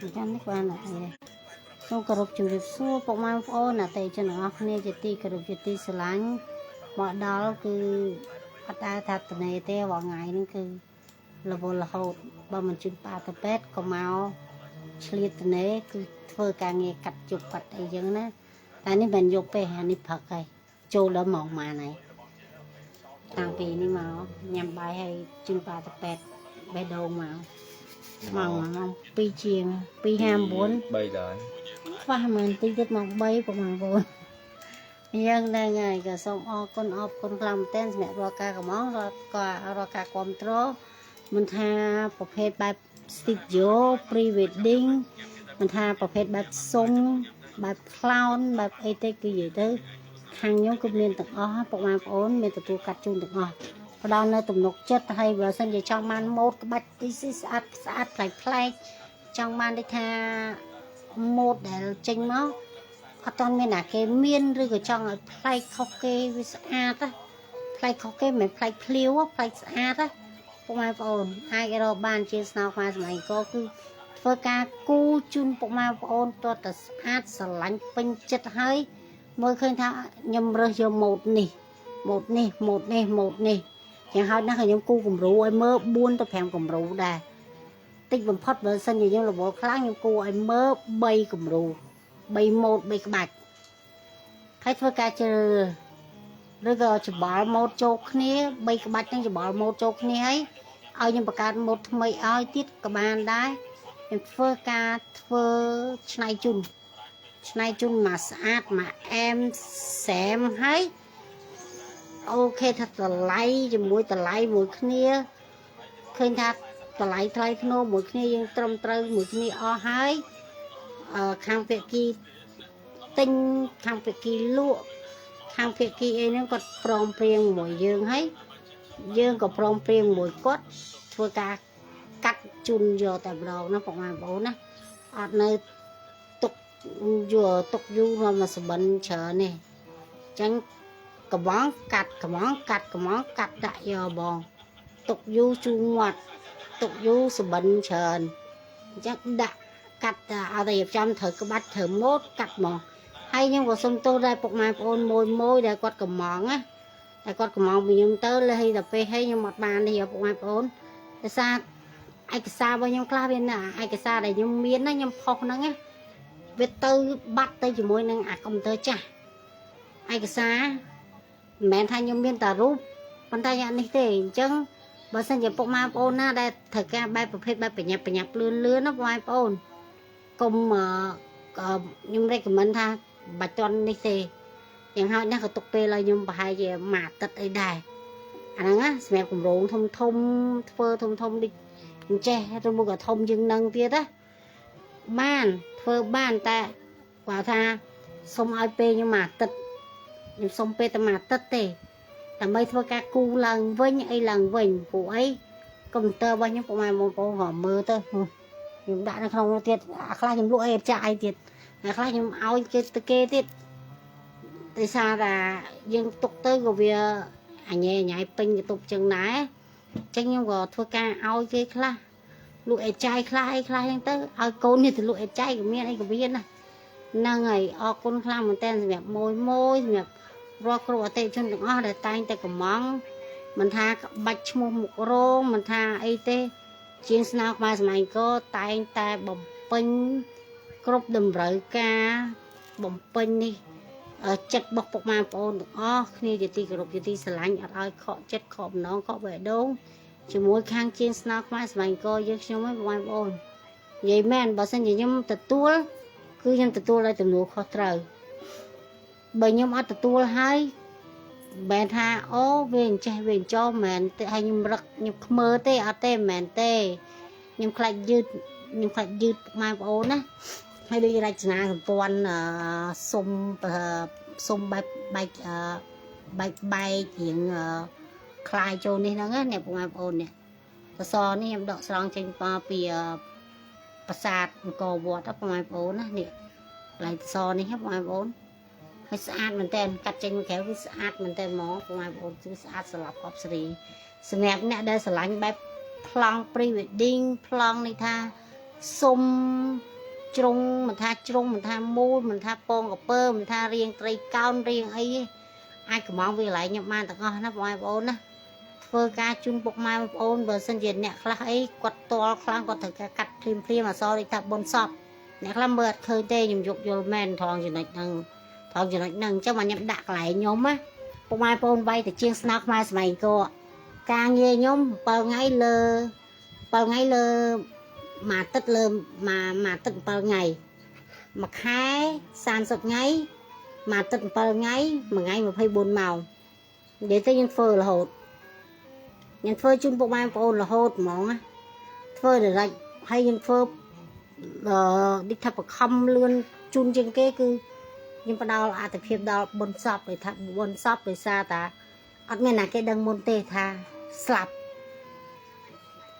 អញ្ចឹងនេះបានអីសូមគោរពជម្រាបសួរពុកម៉ែបងប្អូនអតិថិជនទាំងអស់គ្នាជាទីគោរពជាទីស្រឡាញ់មកដល់គឺអត់ដែលថាតនេទេរាល់ថ្ងៃហ្នឹងគឺរវល់រហូតបើមិនជិះប៉ាទៅពេទ្យក៏មកឆ្លៀតតនេគឺធ្វើការងារកាត់ជប់កាត់អីចឹងណាតែនេះមិនយកទេអានេះព្រឹកហើយចូលដល់ម៉ោងប៉ុន្មានហើយតាំងពីនេះមកញ៉ាំបាយហើយជិះប៉ាទៅពេទ្យបេះដូងមកម៉ោងម៉ោង2ជាង2:59 3ដល់ ខ្វះមិនតិចទៀតម៉ោង3ប្រហែលបងយ៉ាងហ្នឹងហើយក៏សូមអរគុណអរគុណខ្លាំងមែនទែនសម្រាប់រាល់ការកម្មងរាល់ការរាល់ការគ្រប់គ្រងមិនថាប្រភេទបែប studio pre wedding មិនថាប្រភេទបែបសុំបែប clown បែបអីទេគឺនិយាយទៅខាងខ្ញុំគឺមានទាំងអស់ពុកម៉ែបងប្អូនមានទទួលកាត់ជូនទាំងអស់ផ្ដល់នៅទំនុកចិត្តហើយបើសិនជាចង់បានម៉ូដក្បាច់ទីស្អាតស្អាតប្លែកប្លែកចង់បានដូចថាម៉ូដដែលចេញមកអត់ទាន់មានណាគេមានឬក៏ចង់ឲ្យប្លែកខុសគេវាស្អាតណាប្លែកខុសគេមិនមែនប្លែកភ្លាវប្លែកស្អាតណាពុកម៉ែបងប្អូនអាចរកបានជាស្នោខ្មែរសម័យកគឺធ្វើការគូជូនពុកម៉ែបងប្អូនទាល់តែស្អាតស្រឡាញ់ពេញចិត្តហើយមើលឃើញថាខ្ញុំរើសយកម៉ូដនេះម៉ូដនេះម៉ូដនេះម៉ូដនេះយ៉ាងហោចណាស់ក៏ខ្ញុំគូគំរូឲ្យមើល4ទៅ5គំរូដែរតិចបំផុតបើសិនជាខ្ញុំរវល់ខ្លាំងខ្ញុំគូឲ្យមើល3គំរូ3ម៉ូដ3ក្បាច់ហើយធ្វើការជ្រើសឬក៏ច្បល់ម៉ូដចូលគ្នា3ក្បាច់ហ្នឹងច្បល់ម៉ូដចូលគ្នាហើយឲ្យខ្ញុំបង្កើតម៉ូដថ្មីឲ្យទៀតក៏បានដែរខ្ញុំធ្វើការធ្វើឆ្នៃជូនឆ្នៃជូនមកស្អាតមកអែមសែមហើយ OK ថាតម្លៃជាមួយតម្លៃមួយគ្នាឃើញថាតម្លៃថ្លៃធ្នូមួយគ្នាយើងត្រឹមត្រូវមួយគ្នាអស់ហើយអឺខាងភាគីទិញខាងភាគីលក់ខាងភាគីអីហ្នឹងគាត់ព្រមព្រៀងមួយយើងហើយយើងក៏ព្រមព្រៀងមួយគាត់ធ្វើការកាត់ជូនយកតែម្ដងណាពុកម៉ែបងប្អូនណាអត់នៅទុកយកទុកយូរមកសបិនច្រើនទេអញ្ចឹង កំងកាត់កំងកាត់កំងកាត់ដាក់យកបងទុកយូរជូរមាត់ទុកយូរសបិនច្រើនអញ្ចឹងដាក់កាត់ឲ្យតែរៀបចំត្រូវក្បាច់ត្រូវម៉ូតកាត់ហ្មងហើយខ្ញុំក៏សុំទោសដែរពុកម៉ែបងប្អូនមួយមួយដែលគាត់កំងណាតែគាត់កំងពីខ្ញុំទៅលេះដល់ពេលហើយខ្ញុំអត់បាននេះពុកម៉ែបងប្អូនដោយសារឯកសាររបស់ខ្ញុំខ្លះវាណាឯកសារដែលខ្ញុំមានណាខ្ញុំផុសហ្នឹងណាវាទៅបាត់ទៅជាមួយនឹងអាកុំព្យូទ័រចាស់ឯកសារ មិនមែនថាខ្ញុំមានតែរូបប៉ុន្តែយ៉ាងនេះទេអញ្ចឹងបើសិនជាពុកម៉ែបងប្អូនណាដែលត្រូវការបែបប្រភេទបែបបញ្ញាប់បញ្ញាប់លឿនលឿនណាពុកម៉ែបងប្អូនកុំអឺខ្ញុំ recommend ថាបាច់តន់នេះទេយ៉ាងហោចណាស់ក៏ទុកពេលឲ្យខ្ញុំប្រហែលជាមួយអាទិត្យអីដែរអាហ្នឹងណាសម្រាប់កម្រងធំធំធ្វើធំធំដូចអញ្ចេះឬមួយក៏ធំជាងនឹងទៀតណាបានធ្វើបានតែគាត់ថាសុំឲ្យពេលខ្ញុំមួយអាទិត្យ ខ្ញុំសុំពេលតែមួយអាទិត្យទេដើម្បីធ្វើការគូឡើងវិញអីឡើងវិញព្រោះអីកុំព្យូទ័ររបស់ខ្ញុំពុកម៉ែបងប្អូនក៏មើលទៅខ្ញុំដាក់នៅក្នុងនោះទៀតអាខ្លះខ្ញុំលក់អីចាក់អីទៀតអាខ្លះខ្ញុំឲ្យគេទៅគេទៀតដោយសារតែយើងទុកទៅក៏វាអញញ៉ៃពេញកតុបចឹងដែរអញ្ចឹងខ្ញុំក៏ធ្វើការឲ្យគេខ្លះលក់អេចាយខ្លះអីខ្លះចឹងទៅឲ្យកូននេះទៅលក់អេចាយក៏មានអីក៏មានណាហ្នឹងហើយអរគុណខ្លាំងមែនតើសម្រាប់មួយមួយសម្រាប់ រាល់គ្រប់អតិថិជនទាំងអស់ដែលតែងតែកំងមិនថាក្បាច់ឈ្មោះមុខរោងមិនថាអីទេ ជាងស្នោខ្មែរសម័យកតែងតែបំពេញគ្រប់តម្រូវការបំពេញនេះចិត្តរបស់ពុកម៉ែបងប្អូនទាំងអស់គ្នាជាទីគោរពជាទីស្រឡាញ់អត់ឲ្យខកចិត្តខកបំណងខកបេះដូងជាមួយខាងជាងស្នោខ្មែរសម័យកយើងខ្ញុំហ្នឹងបងប្អូននិយាយមែនបើសិនជាខ្ញុំទទួលគឺខ្ញុំទទួលដោយទំនួលខុសត្រូវ បើខ្ញុំអត់ទទួលហើយមិនមែនថាអូវាអញ្ចេះវាអញ្ចោះមិនមែនទេឲ្យខ្ញុំរឹកខ្ញុំខ្មើទេអត់ទេមិនមែនទេខ្ញុំខ្លាចយឺតខ្ញុំខ្លាចយឺតពុកម៉ែបងប្អូនណាហើយដូចរចនាសម្ព័ន្ធអឺសុំសុំបែបបែកអឺបែកបែករៀងអឺคลายចូលនេះហ្នឹងណាអ្នកពុកម៉ែបងប្អូននេះសសរនេះខ្ញុំដកស្រង់ចេញមកពីប្រាសាទអង្គរវត្តពុកម៉ែបងប្អូនណានេះកន្លែងសសរនេះពុកម៉ែបងប្អូន ហើយស្អាតមែនតើកាត់ចេញមកក្រៅគឺស្អាតមែនតើហ្មងពុកម៉ែបងប្អូនគឺស្អាតស្លាប់អបសេរីសម្រាប់អ្នកដែលស្រឡាញ់បែបប្លង់ pre wedding ប្លង់នេះថាសុំ ជ្រុងមិនថាជ្រុងមិនថាមូលមិនថាពងកពើមិនថារៀងត្រីកោណរៀងអីទេអាចកំងវាកន្លែងខ្ញុំបានទាំងអស់ណាបងប្អូនណាធ្វើការជូនពុកម៉ែបងប្អូនបើសិនជាអ្នកខ្លះអីគាត់តល់ខ្លាំងគាត់ត្រូវការកាត់ភ្លាមភ្លាមអសរដូចថាបុនសពអ្នកខ្លះមើលអត់ឃើញទេខ្ញុំយកយល់មែនថងចំណុចហ្នឹងថងចំណុចហ្នឹងអញ្ចឹងមកខ្ញុំដាក់កន្លែងខ្ញុំណាពុកម៉ែបងប្អូនវាយទៅជាងស្នោខ្មែរសម័យអង្គរការងារខ្ញុំ7ថ្ងៃលើ7ថ្ងៃលើមួយអាទិត្យលើមួយមួយអាទិត្យ7ថ្ងៃមួយខែ30ថ្ងៃមួយអាទិត្យ7ថ្ងៃមួយថ្ងៃ24ម៉ោងនិយាយទៅខ្ញុំធ្វើរហូតខ្ញុំធ្វើជូនពុកម៉ែបងប្អូនរហូតហ្មងណាធ្វើដល់ហើយខ្ញុំធ្វើអឺដូចថាបខំលឿនជូនជាងគេគឺខ្ញុំផ្ដល់អត្ថភាពដល់បុណ្យសពដោយថាបុណ្យសពដោយសារតាអត់មានណាគេដឹងមុនទេថាស្លាប់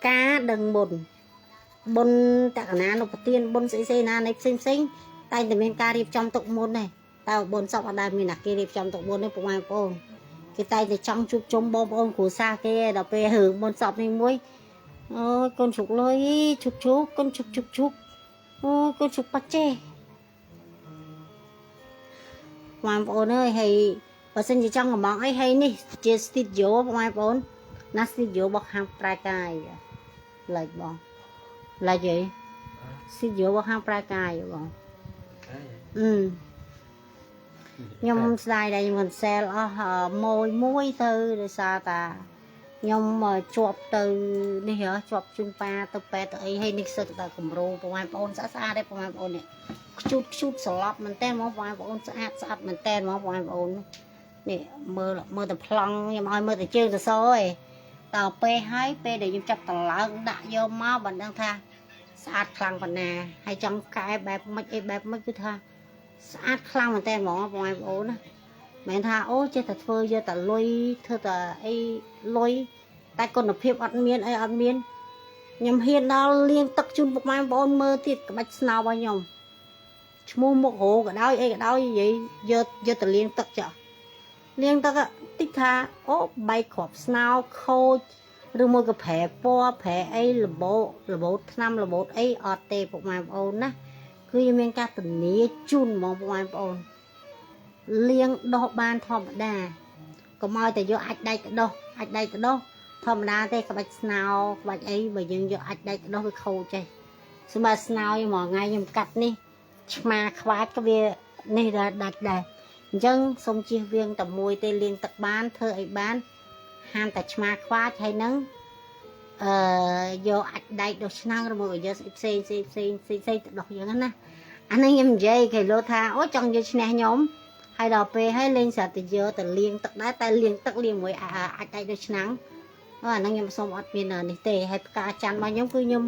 ការដឹងមុនបុណ្យតកណានុប្រទានបុណ្យស្អីស្អីណានៃផ្សេងផ្សេងតែតែមានការរៀបចំទុកមុនដែរតែបុណ្យសពអត់ដែលមានណាគេរៀបចំទុកមុនទេពុកម៉ែបងប្អូនគេតែតែចង់ជួបជុំបងប្អូនគ្រួសារគេដល់ពេលរឿងបុណ្យសពនេះមួយអូយកូនជុកលុយជុកជុកកូនជុកជុកជុកអូយកូនជុកបាច់ចេះបងប្អូនអើយហើយបើសិនជាចង់កំងអីហើយនេះជា studio បងប្អូនណា studio របស់ខាងប្រែកាយលេចបងលេចអី studio របស់ខាងប្រែកាយបងអឺខ្ញុំស្ដាយដែរខ្ញុំ cancel អស់មួយមួយទៅដោយសារតាខ្ញុំជាប់ទៅនេះហ៎ជាប់ជូនប៉ាទៅពេទ្យទៅអីហើយនេះសិតតែគម្រោងបងប្អូនស្អាតស្អាតទេបងប្អូននេះខ្ជូតខ្ជូតស្លាប់មែនតើហ្មងបងប្អូនស្អាតស្អាតមែនតើហ្មងបងប្អូននេះមើលមើលតែប្លង់ខ្ញុំឲ្យមើលតែជើងទៅសឯងតើពេលហើយពេលដែលខ្ញុំចាប់តឡើងដាក់យកមកបានដឹងថាស្អាតខ្លាំងប៉ុណ្ណាហើយចង់កែបែបម៉េចអីបែបម៉េចគឺថាស្អាតខ្លាំងមែនតើហ្មងបងប្អូនណាមិនថាអូចេះតែធ្វើយកតែលុយធ្វើតែអីលុយតែគុណភាពអត់មានអីអត់មានខ្ញុំហ៊ានដល់លាងទឹកជូនពុកម៉ែបងប្អូនមើលទៀតក្បាច់ស្នោរបស់ខ្ញុំឈ្មោះមុខរោក៏ដោយអីក៏ដោយនិយាយយកយកទៅលាងទឹកចុះលាងទឹកតិចថាអូបែកគ្រាប់ស្នោខូចឬមួយក៏ប្រែពណ៌ប្រែអីលបោលបោថ្នាំលបោតអីអត់ទេពុកម៉ែបងប្អូនណាគឺមានការធានាជូនហ្មងពុកម៉ែបងប្អូនលាងដោះបានធម្មតាកុំឲ្យតែយកអាចដែកទៅដោះអាចដែកទៅដោះធម្មតាទេក្បាច់ស្នោក្បាច់អីបើយើងយកអាចដែកទៅដោះវាខូចទេសម្រាប់ស្នោមួយថ្ងៃខ្ញុំកាត់នេះឆ្មាខ្វាចក៏វានេះដែរដាច់ដែរអញ្ចឹងសូមជៀសវាងតែមួយទេលាងទឹកបានធ្វើអីបានហាមតែឆ្មាខ្វាចហើយនឹងអឺយកអាចដែកដោះឆ្នាំងឬមួយក៏យកស្អីផ្សេងផ្សេងផ្សេងផ្សេងផ្សេងទៅដោះយ៉ាងហ្នឹងណាអានេះខ្ញុំនិយាយគេលោថាអូចង់យកឈ្នះខ្ញុំហើយដល់ពេលហើយលេងស្រាប់តែយកទៅលាងទឹកដែរតែលាងទឹកលាងមួយអាចដែកដោះឆ្នាំងអូអាហ្នឹងខ្ញុំសូមអត់មាននេះទេហើយផ្កាច័ន្ទរបស់ខ្ញុំគឺខ្ញុំ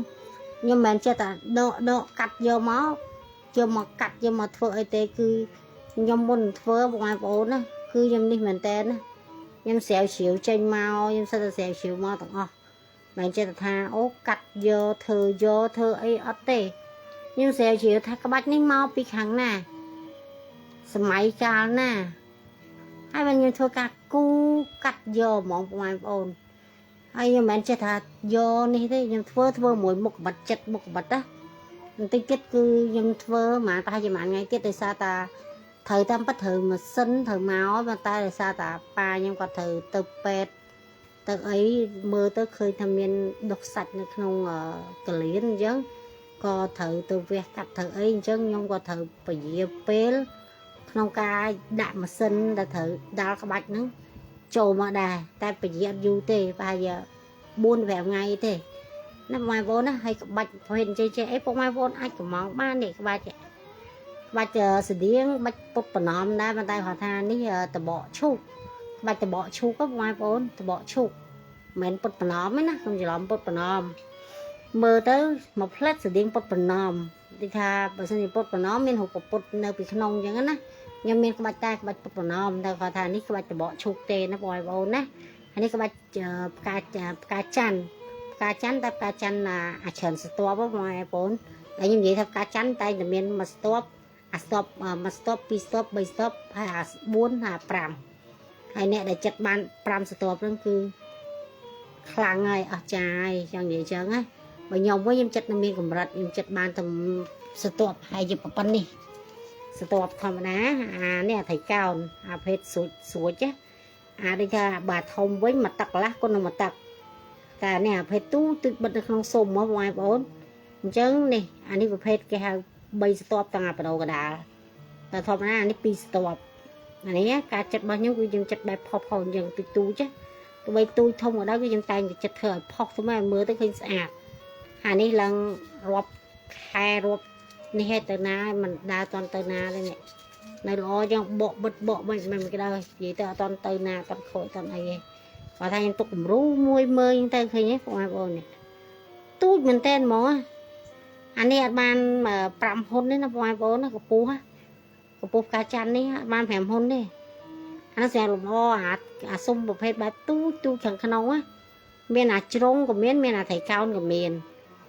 ខ្ញុំមិនមែនចេះតែដកដកកាត់យកមកយកមកកាត់យកមកធ្វើអីទេគឺខ្ញុំមុនធ្វើបងប្អូនណាគឺខ្ញុំនេះមែនតើណាខ្ញុំស្រាវជ្រាវចេញមកខ្ញុំសិតតែស្រាវជ្រាវមកទាំងអស់មិនចេះតែថាអូកាត់យកធ្វើយកធ្វើអីអត់ទេខ្ញុំស្រាវជ្រាវថាក្បាច់នេះមកពីខាងណាសម័យកាលណាហើយបានខ្ញុំធ្វើការគូកាត់យកហ្មងបងប្អូនហើយខ្ញុំមិនមែនចេះថាយកនេះទេខ្ញុំធ្វើធ្វើមួយមុខក្បាត់ចិត្តមុខក្បាត់ណាបន្តិចទៀតគឺខ្ញុំធ្វើមកប្រហែលជាមួយថ្ងៃទៀតដោយសារតាត្រូវតាមពិតត្រូវម៉ាស៊ីនត្រូវមកប៉ុន្តែដោយសារតាប៉ាខ្ញុំគាត់ត្រូវទៅពេទ្យទៅអីមើលទៅឃើញថាមានដុះសាច់នៅក្នុងកលៀនអញ្ចឹងក៏ត្រូវទៅវះកាត់ត្រូវអីអញ្ចឹងខ្ញុំក៏ត្រូវពជាពេលក្នុងការដាក់ម៉ាស៊ីនដែលត្រូវដាល់ក្បាច់ហ្នឹងចូលមកដែរតែពជាអត់យូរទេប្រហែលជា4 5ថ្ងៃទេណាបងប្អូនណាហើយក្បាច់ប្រភេទចេះចេះអីពុកម៉ែបងប្អូនអាចកំងបាននេះក្បាច់ក្បាច់ស្តៀងបាច់ពុតតំណដែរប៉ុន្តែគាត់ថានេះតបកឈូកក្បាច់តបកឈូកបងប្អូនតបកឈូកមិនមែនពុតតំណទេណាខ្ញុំច្រឡំពុតតំណមើលទៅមកផ្លែតស្តៀងពុតតំណទីថាបើសិនជាពុតតំណមានរូបពុតនៅពីក្នុងអញ្ចឹងណាខ្ញុំមានក្បាច់តែក្បាច់ពុតតំណតែគាត់ថានេះក្បាច់តបកឈូកទេណាបងប្អូនណាហើយនេះក្បាច់ផ្កាផ្កាច័ន្ទផ្កាច័ន្ទតែផ្កាច័ន្ទអាច្រើនស្ទាប់បងប្អូនតែខ្ញុំនិយាយថាផ្កាច័ន្ទតែតែមានមួយស្ទាប់អាស្ទាប់មួយស្ទាប់ពីរស្ទាប់បីស្ទាប់ហើយអា4អា5ហើយអ្នកដែលចិត្តបាន5ស្ទាប់ហ្នឹងគឺខ្លាំងហើយអស្ចារ្យហើយចង់និយាយចឹងណា បើខ្ញុំវិញខ្ញុំចិត្តនឹងមានកម្រិតខ្ញុំចិត្តបានតែស្ទាប់ហើយជាប៉ុណ្នេះស្ទាប់ធម្មតាអានេះអាថៃកោនអាភេទស្រួចស្រួចណាអាដូចថាបើធំវិញមួយទឹកកន្លះគុណនឹងមួយទឹកតែនេះអាភេទទូទឹកបិទនៅក្នុងស៊ុមមកបងប្អូនអញ្ចឹងនេះអានេះប្រភេទគេហៅ3ស្ទាប់ទាំងអាបដោកដាលតែធម្មតាអានេះ2ស្ទាប់អានេះការចិត្តរបស់ខ្ញុំគឺយើងចិត្តបែបផុសផុសអញ្ចឹងទូចទូចទោះបីទូចធំក៏ដោយគឺខ្ញុំតែងតែចិត្តធ្វើឲ្យផុសទៅមកមើលទៅឃើញស្អាតអានេះឡើងរាប់ខែរាប់នេះហេតុទៅណាមិនដើរតន់ទៅណាទេនេះនៅល្អចឹងបកបិទបកមិនមិនគេដើរនិយាយទៅអត់តន់ទៅណាតន់ខូចតន់អីទេគាត់ថាខ្ញុំទុកគំរូមួយមើលទៅឃើញទេបងប្អូននេះទូចមែនតើហ្មងអានេះអត់បាន5ហ៊ុនទេណាបងប្អូនណាកពស់កពស់ផ្កាច័ន្ទនេះអត់បាន5ហ៊ុនទេអានោះស្រាប់លំអអាអាសុំប្រភេទបែបទូចទូចខាងក្នុងណាមានអាជ្រុងក៏មានមានអាត្រីកោនក៏មាន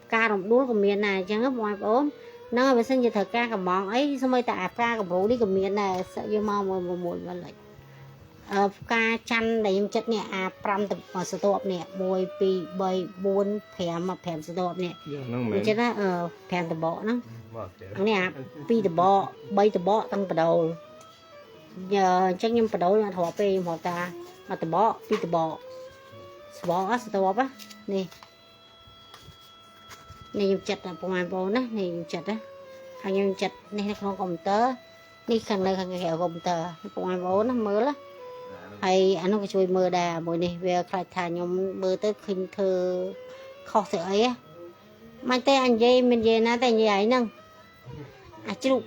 ផ្ការំដួលក៏មានដែរអញ្ចឹងបងប្អូនហ្នឹងហើយបើសិនជាត្រូវការកំងអីសម្បីតែអាផ្កាកម្រូនេះក៏មានដែរយកមកមួយមួយមកលេចអឺផ្កាច័ន្ទដែលខ្ញុំចិត្តនេះអា5ស្ទាប់នេះ1 2 3 4 5 5ស្ទាប់នេះ ហ្នឹងមែន អញ្ចឹងណាអឺ5តបកហ្នឹង បាទ នេះអា2តបក3តបកទាំងបដូលអញ្ចឹងខ្ញុំបដូលអត់រាប់ទេខ្ញុំរាប់តាមួយតបកពីរតបកស្បកស្ទាប់នេះនេះខ្ញុំចិត្តដល់បងប្អូនណានេះខ្ញុំចិត្តណាហើយខ្ញុំចិត្តនេះនៅក្នុងកុំព្យូទ័រនេះខាងនៅខាងក្រៅកុំព្យូទ័របងប្អូនណាមើលណាហើយអានោះក៏ជួយមើលដែរមួយនេះវាខ្លាចថាខ្ញុំមើលទៅឃើញធ្វើខុសទៅអីមិនទេអញនិយាយមិននិយាយណាតែនិយាយហ្នឹងអាជ្រូក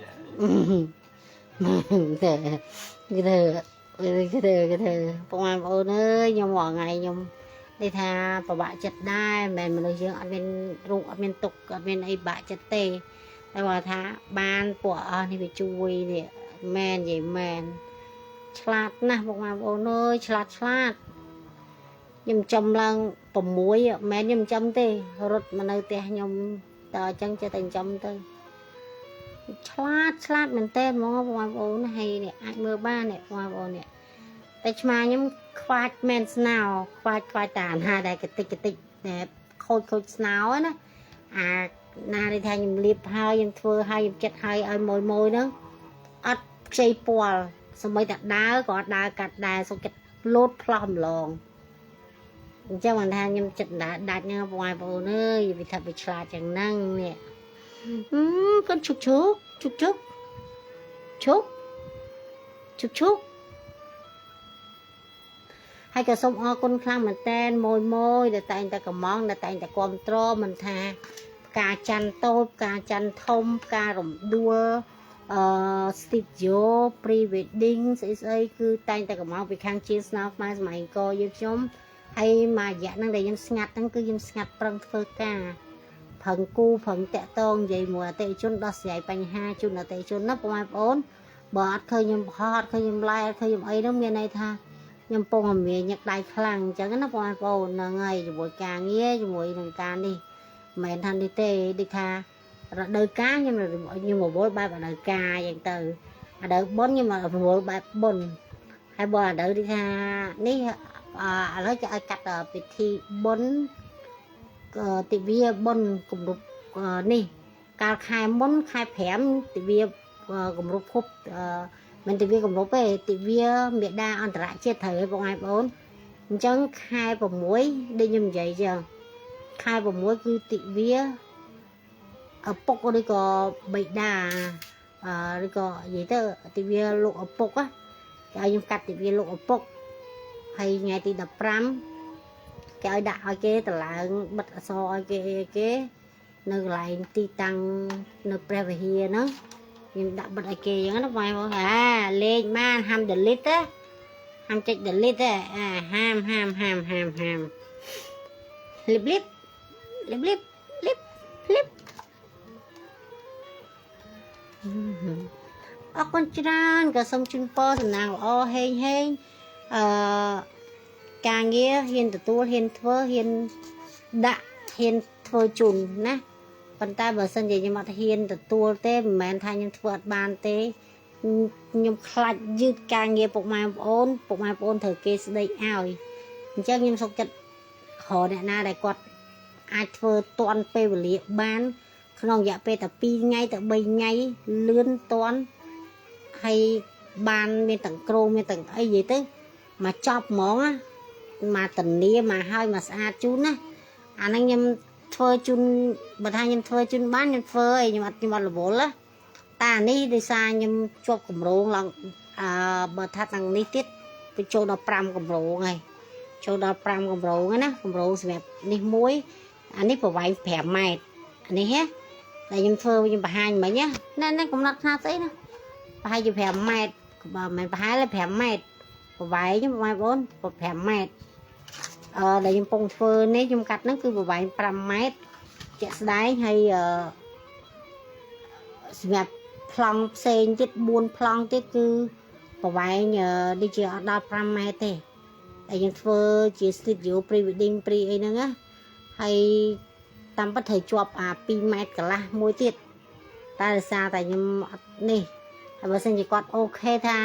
ទៅគេទៅគេទៅគេទៅបងប្អូនអើយខ្ញុំរាល់ថ្ងៃខ្ញុំនេះថាពិបាកចិត្តដែរមិនមែនមនុស្សយើងអត់មានរូបអត់មានទុកអត់មានអីបាក់ចិត្តទេតែគាត់ថាបានពួកអស់នេះវាជួយនេះមែននិយាយមែនឆ្លាតណាស់បងប្អូនអើយឆ្លាតឆ្លាតខ្ញុំចំឡើង6មិនមែនខ្ញុំចំទេរត់មកនៅផ្ទះខ្ញុំតើអញ្ចឹងចេះតែចំទៅឆ្លាតឆ្លាតមែនតើហ្មងបងប្អូនហើយនេះអាចមើលបាននេះបងប្អូននេះតែឆ្មាខ្ញុំខ្វាច់មែនស្នោខ្វាច់ខ្វាច់តាណាដែលកតិចកតិចដែលខូចខូចស្នោណាអាណាដែលថាខ្ញុំលាបហើយខ្ញុំធ្វើហើយខ្ញុំចិត្តហើយឲ្យម៉ួយម៉ួយហ្នឹងអត់ខ្ចីពាល់សម្បីតែដើរក៏អត់ដើរកាត់ដែរសុខចិត្តលោតផ្លោះម្លងអញ្ចឹងបានថាខ្ញុំចិត្តដាច់ហ្នឹងបងប្អូនអើយវាថាវាឆ្លាតយ៉ាងហ្នឹងនេះកូនឈុកឈុកឈុកឈុកឈុកឈុកឈុកហើយក៏សូមអរគុណខ្លាំងមែនតែនមួយមួយដែលតែងតែកំងដែលតែងតែគ្រប់គ្រងមិនថាផ្កាច័ន្ទតូចផ្កាច័ន្ទធំផ្ការំដួលអឺ studio pre wedding ស្អីស្អីគឺតែងតែកំងពីខាងជាងស្នោខ្មែរសម័យអង្គរយើងខ្ញុំហើយមួយរយៈហ្នឹងដែលខ្ញុំស្ងាត់ហ្នឹងគឺខ្ញុំស្ងាត់ប្រឹងធ្វើការប្រឹងគូប្រឹងតាក់តងនិយាយមួយអតិថិជនដោះស្រាយបញ្ហាជូនអតិថិជនណាបងប្អូនបើអត់ឃើញខ្ញុំផុសអត់ឃើញខ្ញុំ live អត់ឃើញខ្ញុំអីហ្នឹងមានន័យថាខ្ញុំពងតែមានញឹកដៃខ្លាំងអញ្ចឹងណាបងប្អូនហ្នឹងហើយជាមួយការងារជាមួយនឹងការនេះមិនមែនថានេះទេដូចថារដូវកាលខ្ញុំខ្ញុំរវល់បែបរដូវកាលអញ្ចឹងទៅរដូវបុណ្យខ្ញុំរវល់បែបបុណ្យហើយបើរដូវដូចថានេះឥឡូវគេឲ្យកាត់ពិធីបុណ្យទិវាបុណ្យគម្រប់នេះកាលខែមុនខែ5ទិវាគម្រប់ខួបមិនទិវាគម្រប់ទេទិវាមេដាអន្តរជាតិត្រូវហើយបងប្អូនអញ្ចឹងខែ6ដូចខ្ញុំនិយាយចឹងខែ6គឺទិវាឪពុកឬក៏បិតាឬក៏និយាយទៅទិវាលោកឪពុកណាគេឲ្យខ្ញុំកាត់ទិវាលោកឪពុកហើយថ្ងៃទី15គេឲ្យដាក់ឲ្យគេតម្លើងបិទអក្សរឲ្យគេគេនៅកន្លែងទីតាំងនៅព្រះវិហារហ្នឹងខ្ញុំដាក់បិទឲ្យគេអញ្ចឹងណាបងប្អូនអាលេខបានហាម delete ណាហាមចុច delete ទេអាហាមហាមហាមហាមហាមលីបលីបលីបលីបលីបលីបអរគុណច្រើនក៏សូមជូនពរសំណាងល្អហេងហេងអឺការងារហ៊ានទទួលហ៊ានធ្វើហ៊ានដាក់ហ៊ានធ្វើជូនណាប៉ុន្តែបើសិនជាខ្ញុំអត់ហ៊ានទទួលទេមិនមែនថាខ្ញុំធ្វើអត់បានទេខ្ញុំខ្លាចយឺតការងារពុកម៉ែបងប្អូនពុកម៉ែបងប្អូនត្រូវគេស្ដីឲ្យអញ្ចឹងខ្ញុំសុខចិត្តរកអ្នកណាដែលគាត់ អាចធ្វើទាន់ពេលវេលាបាន ក្នុងរយៈពេលតែ2ថ្ងៃទៅ3ថ្ងៃលឿនទាន់ហើយបានមានទាំងក្រោមមានទាំងអីនិយាយទៅមកចប់ហ្មងណាមកតនីមកហើយមកស្អាតជូនណាអាហ្នឹងខ្ញុំធ្វើជូនបើថាខ្ញុំធ្វើជូនបានខ្ញុំធ្វើឯងខ្ញុំអត់រវល់ណាតែអានេះដោយសារខ្ញុំជាប់កម្រងឡើងអឺបើថាទាំងនេះទៀតទៅចូលដល់5កម្រងហើយចូលដល់5កម្រងហើយណាកម្រងសម្រាប់នេះមួយអានេះប្រវែង5ម៉ែត្រអានេះហ៎តែខ្ញុំធ្វើខ្ញុំបង្ហាញមិញណាណាកំណត់ខ្នាតស្អីណាប្រហែលជា5ម៉ែត្របើមិនប្រហែលទេ5ម៉ែត្រប្រវែងបងប្អូន5ម៉ែត្រអឺដែលខ្ញុំពងធ្វើនេះខ្ញុំកាត់ហ្នឹងគឺប្រវែង5ម៉ែត្រជាក់ស្ដែងហើយអឺសម្រាប់ប្លង់ផ្សេងទៀត4ប្លង់ទៀតគឺប្រវែងដូចជាអត់ដល់5ម៉ែត្រទេតែយើងធ្វើជា studio pre wedding pre អីហ្នឹងណាហើយតាមពិតត្រូវជាប់អា2ម៉ែត្រកន្លះមួយទៀតតែដោយសារតែខ្ញុំអត់នេះហើយបើសិនជាគាត់ OK ថា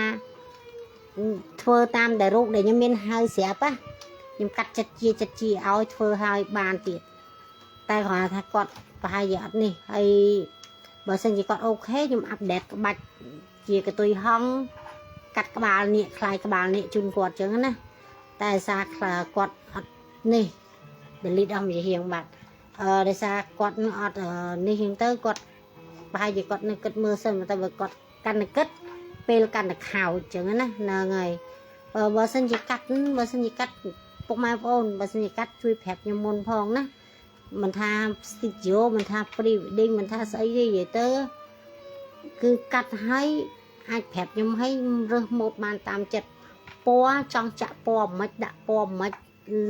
ធ្វើតាមដែលរូបដែលខ្ញុំមានហើយស្រាប់ណាខ្ញុំកាត់ចិត្តជាចិត្តជាឲ្យធ្វើឲ្យបានទៀតតែគ្រាន់តែថាគាត់ប្រហែលជាអត់នេះហើយបើសិនជាគាត់ OK ខ្ញុំ update ក្បាច់ជាកតុយហងកាត់ក្បាលនេះคล้ายក្បាលនេះជូនគាត់ចឹងណាតែសារខ្លះគាត់អត់នេះ delete អស់មួយរៀងបាត់អឺដោយសារគាត់នឹងអត់នេះចឹងទៅគាត់ប្រហែលជាគាត់នៅគិតមើលសិនតែបើគាត់កាន់តែគិតពេលកាន់តែខោចចឹងណាហ្នឹងហើយបើបើសិនជាកាត់បើសិនជាកាត់ពុកម៉ែបងប្អូនបើសិនជាកាត់ជួយប្រាប់ខ្ញុំមុនផងណាមិនថា studio មិនថា pre wedding មិនថាស្អីទេនិយាយទៅគឺកាត់ឲ្យអាចប្រាប់ខ្ញុំឲ្យរើសម៉ូតបានតាមចិត្តពណ៌ចង់ចាក់ពណ៌មិនដាក់ពណ៌មិន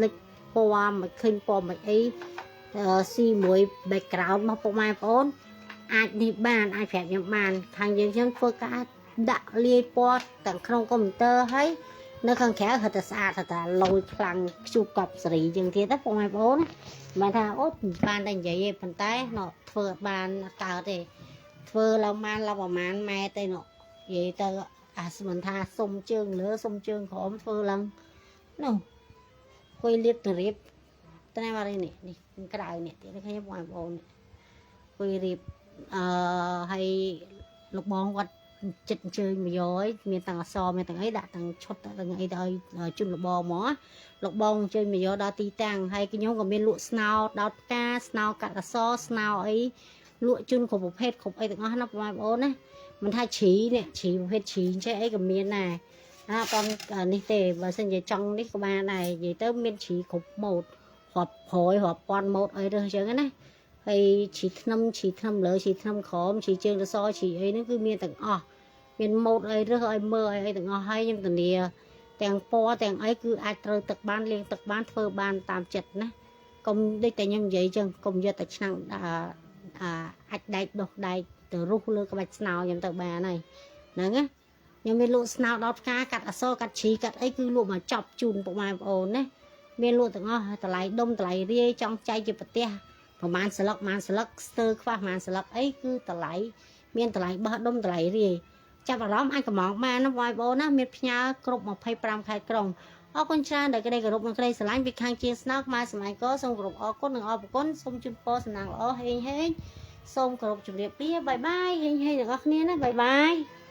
លិចពណ៌មិនឃើញពណ៌មិនអីស៊ីមួយ background របស់ពុកម៉ែបងប្អូនអាចនេះបានអាចប្រាប់ខ្ញុំបានខាងយើងខ្ញុំធ្វើការដាក់លាយពណ៌ទាំងក្នុងកុំព្យូទ័រហើយនៅខាងក្រៅហិតតែស្អាតហិតតែលយខ្លាំងខ្ជូបកប់សេរីជាងទៀតណាពុកម៉ែបងប្អូនមិនថាអូបានតែនិយាយទេប៉ុន្តែណោធ្វើអត់បានអត់កើតទេធ្វើឡើងបានឡើងប្រហែលម៉ែត្រទេណោនិយាយទៅអាស្មិនថាសុំជើងលើសុំជើងក្រោមធ្វើឡើងនោះគួយលៀបទៅរៀបតែមកនេះនេះក្រៅនេះទៀតឃើញបងប្អូនគួយរៀបអឺហើយលោកបងគាត់ចិត្តអញ្ជើញមកយកឯងមានទាំងអសមានទាំងអីដាក់ទាំងឈុតទាំងអីទៅឲ្យជូនលបងហ្មងលោកបងអញ្ជើញមកយកដល់ទីតាំងហើយខ្ញុំក៏មានលក់ស្នោដោតផ្កាស្នោកាត់អសស្នោអីលក់ជូនគ្រប់ប្រភេទគ្រប់អីទាំងអស់ណាបងប្អូនណាមិនថាជ្រីនេះជ្រីប្រភេទជ្រីចេះអីក៏មានដែរណាអត់នេះទេបើសិនជាចង់នេះក៏បានដែរនិយាយទៅមានជ្រីគ្រប់ម៉ូតរាប់រយរាប់ពាន់ម៉ូតអីរើសអញ្ចឹងណាហើយជ្រីធ្នឹមជ្រីធ្នឹមលើជ្រីធ្នឹមក្រោមជ្រីជើងរសជ្រីអីហ្នឹងគឺមានទាំងអស់មានម៉ូតអីរើសឲ្យមើលអីទាំងអស់ហើយខ្ញុំធានាទាំងពណ៌ទាំងអីគឺអាចត្រូវទឹកបានលាងទឹកបានធ្វើបានតាមចិត្តណាកុំដូចតែខ្ញុំនិយាយចឹងកុំយកតែឆ្នាំងអាអាចដែកដុសដែកទៅរុះលើក្បាច់ស្នោខ្ញុំទៅបានហើយហ្នឹងណាខ្ញុំមានលក់ស្នោដល់ផ្កាកាត់អសកាត់ជ្រីកាត់អីគឺលក់មកចប់ជូនពុកម៉ែបងប្អូនណាមានលក់ទាំងអស់តម្លៃដុំតម្លៃរាយចង់ចែកជាប្រទេសប្រហែលស្លឹកប្រហែលស្លឹកស្ទើខ្វះប្រហែលស្លឹកអីគឺតម្លៃមានតម្លៃបោះដុំតម្លៃរាយចាប់អារម្មណ៍អាចកំងបានណាបងប្អូនណាមានផ្ញើគ្រប់25ខេត្តក្រុងអរគុណច្រើនដែលក្តីគោរពនិងក្តីស្រឡាញ់ពីខាងជាស្នោខ្មែរសម័យកសូមគោរពអរគុណនិងអរគុណសូមជូនពរសំណាងល្អហេងហេងសូមគោរពជម្រាបលា bye bye ហេងហេងទាំងអស់គ្នាណា bye bye.